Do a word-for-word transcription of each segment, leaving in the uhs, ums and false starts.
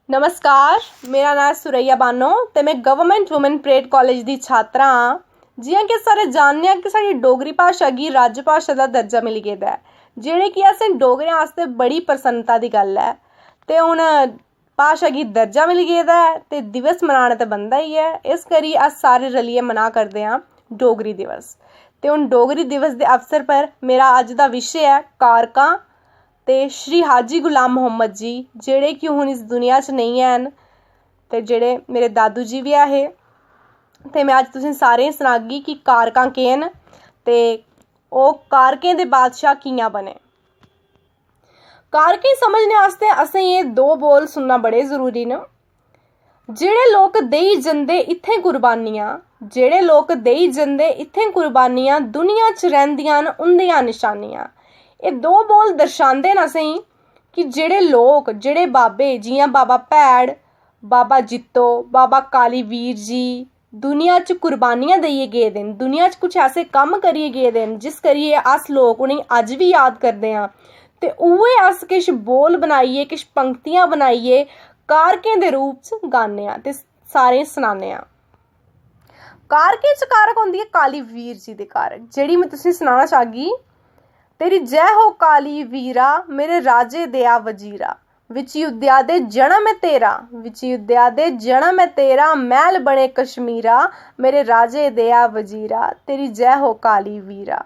नमस्कार, मेरा नांऽ सुरैया बानो ते में गवर्नमेंट वुमेन परेड कालेज दी छात्रा आं। जि'यां कि अस सारे जानने आं कि साढ़ी डोगरी भाशा गी राजभाशा दा दर्जा मिली गेदा ऐ, जेह्ड़े कि असें डोगरें आस्तै बड़ी प्रसन्नता दी गल्ल ऐ। ते हून भाशा गी दर्जा मिली गेदा ऐ ते दिवस मनाना ते बनदा ही ऐ, इस करी अस सारे रलियै मना करदे आं डोगरी दिवस। ते हून डोगरी दिवस दे अवसर पर मेरा अज्ज दा विशे ऐ कारकां ते श्री हाजी गुलाम मोहम्मद जी, जेह्ड़े कि हून इस दुनिया च नेईं हैन ते जेह्ड़े मेरे दादू जी बी ऐ हे। ते में अज्ज तुसें सारें गी सनागी कि कारकां केह् न ते ओह् कारकें दे बादशाह कि'यां बने। कारकें समझने आस्तै असें एह् दो बोल सुनना बड़े जरूरी न। जेह्ड़े लोक देई जंदे इत्थें कुर्बानियां, जेह्ड़े लोक देई जंदे इत्थें कुर्बानियां, दुनिया च रैंह्दियां न उं'दियां नशानियां। एह् दो बोल दर्शांदे न असेंगी कि जेह्ड़े लोक, जेह्ड़े बाबे, जि'यां बाबा भैड़, बाबा जित्तो, बाबा काली वीर जी दुनिया च कुर्बानियां देइयै गेदे न, दुनिया च कुछ ऐसे कम्म करियै गेदे न जिस करियै अस लोक उ'नेंगी अज्ज बी याद करदे आं। ते उ'ऐ अस किश बोल बनाइयै, किश पंक्तियां बनाइयै कारकें दे रूप च गान्ने आं ते सारें गी सनान्ने आं। कारकें च कारक होंदी ऐ काली वीर जी दे कारक, जेह्ड़ी में तुसेंगी सनाना चाह्गी। तेरी जै हो काली वीरा, मेरे राजे देआ वजीरा। विच युद्धा दे जन्म ऐ तेरा, विच युद्धा दे जन्म ऐ तेरा, मैह्ल बने कश्मीरा, मेरे राजे देआ वजीरा। तेरी जै हो काली वीरा।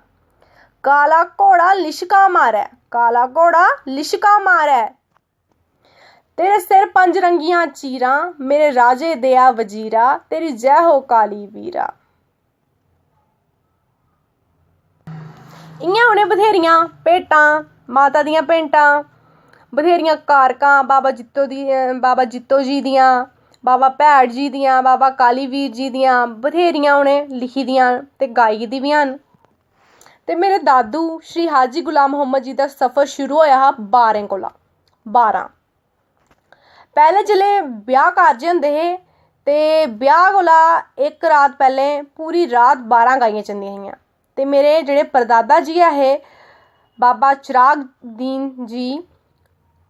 काला घोड़ा लिशका मारै, काला घोड़ा लिशका मारै। तेरे सिर पंज रंगियां चीरां, मेरे राजे देआ वजीरा। तेरी जै हो काली वीरा। इ'यां उ'नें बथ्हेरियां भेंटां, माता दियां भेंटां, बथ्हेरियां कारकां, बाबा जित्तो दी, बाबा जित्तो जी दियां, बाबा भैड़ जी दियां, बाबा कालीवीर जी दियां बथ्हेरियां उ'नें लिखी दियां न ते गाई दी बी हैन। ते मेरे दादू श्री हाजी गुलाम मोहम्मद जी दा सफर शुरू होआ हा बारें कोला, बारां। पैह्लें जिसलै ब्याह् कारज होंदे हे ते ब्याह् कोला इक रात पैह्लें पूरी रात बारां गाइयां जंदियां हियां। ते मेरे जेह्ड़े परदादा जी ऐ हे, बाबा चिराग दीन जी,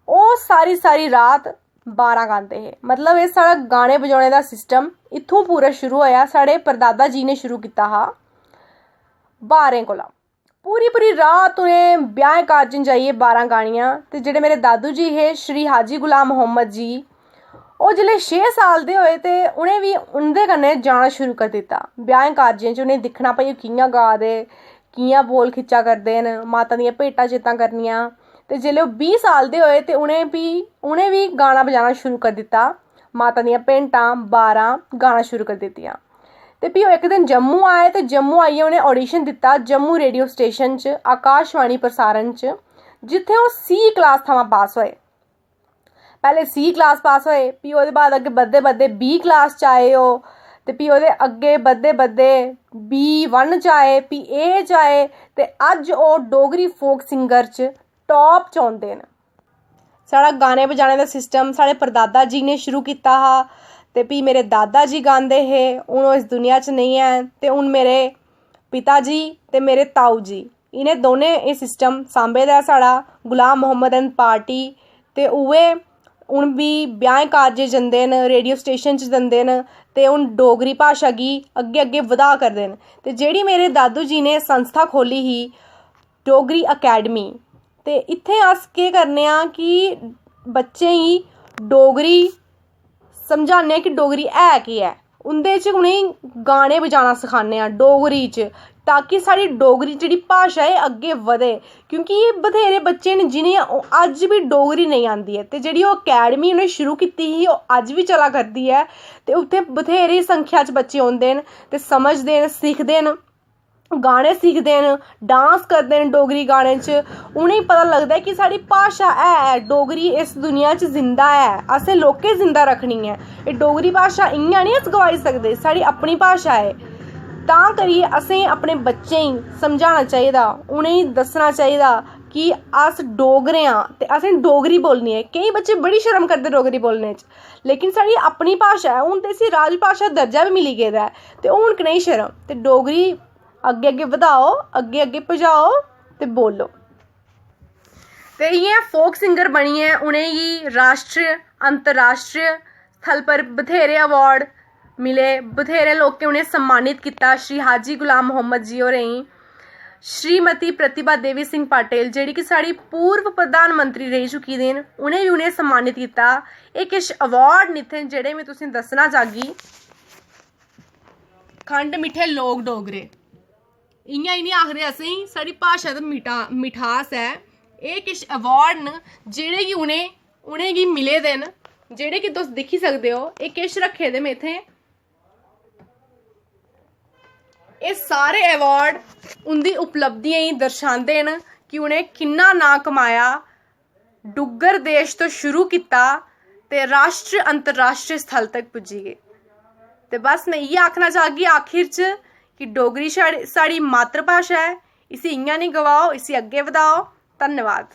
ओह् सारी सारी रात बारां गांदे हे। मतलब एह् साढ़ा गाने बजाने दा सिस्टम इत्थूं पूरा शुरू होआ, साढ़े परदादा जी ने शुरू कीता हा बारें कोला। पूरी पूरी रात उ'नें ब्याहें कारजें जाइयै बारां गानियां। ते जेह्ड़े मेरे दादू जी हे श्री हाजी गुलाम मोहम्मद जी, ओह् जिसलै छे साल दे होए ते उ'नें बी उं'दे कन्नै जाना शुरू करी दित्ता ब्याहें कारजें च। उ'नें दिक्खना भाई ओह् कि'यां गा दे, कि'यां बोल खिच्चा करदे न, माता दियां भेटां चेतां करनियां। ते जिसलै ओह् बीह् साल दे होए ते उ'नें बी उ'नें बी गाना बजाना शुरू करी दित्ता, माता दियां भेंटां बारां गाना शुरू करी दित्तियां। ते फ्ही ओह् इक दिन जम्मू आए ते जम्मू आइयै उ'नें audition दित्ता जम्मू रेडियो स्टेशन च, आकाशवाणी प्रसारण च, जित्थै ओह् सी क्लास थमां पास होए। पैह्लें सी क्लास पास होए, फ्ही ओह्दे बाद अग्गें बधदे बधदे बी क्लास च आए ओह्, ते फ्ही ओह्दे अग्गें बधदे बधदे बी वन च आए, फ्ही ए च आए, ते अज्ज ओह् डोगरी फोक सिंगर च टॉप च औंदे न। साढ़ा गाने बजाने दा सिस्टम साढ़े परदादा जी ने शुरू कीता हा, ते फ्ही मेरे दादा जी गांदे हे। हून ओह् इस दुनिया च नेईं हैन, ते हून मेरे पिता जी ते मेरे ताऊ जी, इ'नें दौनें एह् सिस्टम सांभे दा ऐ साढ़ा। गुलाम मोहम्मद and party, ते उ'ऐ हून बी ब्याहें कारजें जंदे न, रेडियो स्टेशन च जंदे न, ते हून डोगरी भाशा गी अग्गें अग्गें बधा करदे न। ते जेह्ड़ी मेरे दादू जी ने संस्था खोह्ली ही डोगरी अकैडमी, ते इत्थें अस केह् करने आं कि बच्चें गी डोगरी समझाने आं कि डोगरी है केह् ऐ। उं'दे च उ'नेंगी गाने बजाना सखाने आं डोगरी च, ताकि साढ़ी डोगरी जेह्ड़ी भाशा ऐ अग्गें बधे। क्योंकि एह् बथ्हेरे बच्चे न जि'नेंगी अज्ज बी डोगरी नेईं आंदी ऐ, ते जेह्ड़ी ओह् अकैडमी उ'नें शुरू कीती ही ओह् अज्ज बी चला करदी ऐ। ते उत्थें बथ्हेरी संख्या च बच्चे औंदे न ते समझदे न, सिखदे न, गाने सिखदे न, डांस करदे न डोगरी गाने च। उ'नेंगी पता लगदा ऐ कि साढ़ी भाशा ऐ, डोगरी इस दुनिया च जिंदा ऐ, असें लोकें जिंदा रक्खनी ऐ। एह् डोगरी भाशा इ'यां निं अस गवाई सकदे, साढ़ी अपनी भाशा ऐ। तां करियै असें अपने बच्चें गी समझाना चाहिदा, उ'नेंगी दस्सना चाहिदा कि अस डोगरे आं ते असें डोगरी बोलनी ऐ। केईं बच्चे बड़ी शर्म करदे डोगरी बोलने च, लेकिन साढ़ी अपनी भाशा ऐ, हून ते इसी राजभाशा दर्जा बी मिली गेदा ऐ, ते हून कनेही शर्म? ते डोगरी अग्गें अग्गें बधाओ, अग्गें अग्गें पजाओ ते बोलो। ते इ'यां फोक सिंगर बनियै उ'नेंगी राश्ट्र अंतर्राष्ट्रीय स्थल पर बथेरे अवार्ड मिले, बथेरे लोकें उ'नें सम्मानित कीता। श्री हाजी गुलाम मोहम्मद जी होरें गी, श्रीमती प्रतिभा देवी सिंह पाटिल, जेह्ड़ी कि साढ़ी पूर्व प्रधानमंत्री रेही चुकी दी न, उ'नें बी उ'नें सम्मानित कीता। एह् किश अवार्ड न इत्थें, जेह्ड़े में तुसेंगी दस्सना चाह्गी। खंड मिट्ठे लोक डोगरे, इ'यां इ'नें आखदे असेंगी, साढ़ी भाशा दा मिठा-, मिठास ऐ। एह् किश अवार्ड न जेह्ड़े कि उ'नें, उ'नेंगी मिले दे न, जेह्ड़े कि तुस दिक्खी सकदे ओ। एह् किश रक्खे दे में इत्थें। एह् सारे अवार्ड उं'दी उपलब्धियें गी दर्शांदे न कि उ'नें किन्ना नांऽ कमाया, डुग्गर देश तो शुरू कीता ते राष्ट्र अंतर्राष्ट्रीय स्थल तक पुज्जी गे। ते बस में इ'यै आखना चाह्गी आखिर च कि डोगरी साढ़ी, साढ़ी मातृभाशा ऐ, इसी इ'यां निं गवाओ, इसी अग्गें बधाओ। धन्नवाद।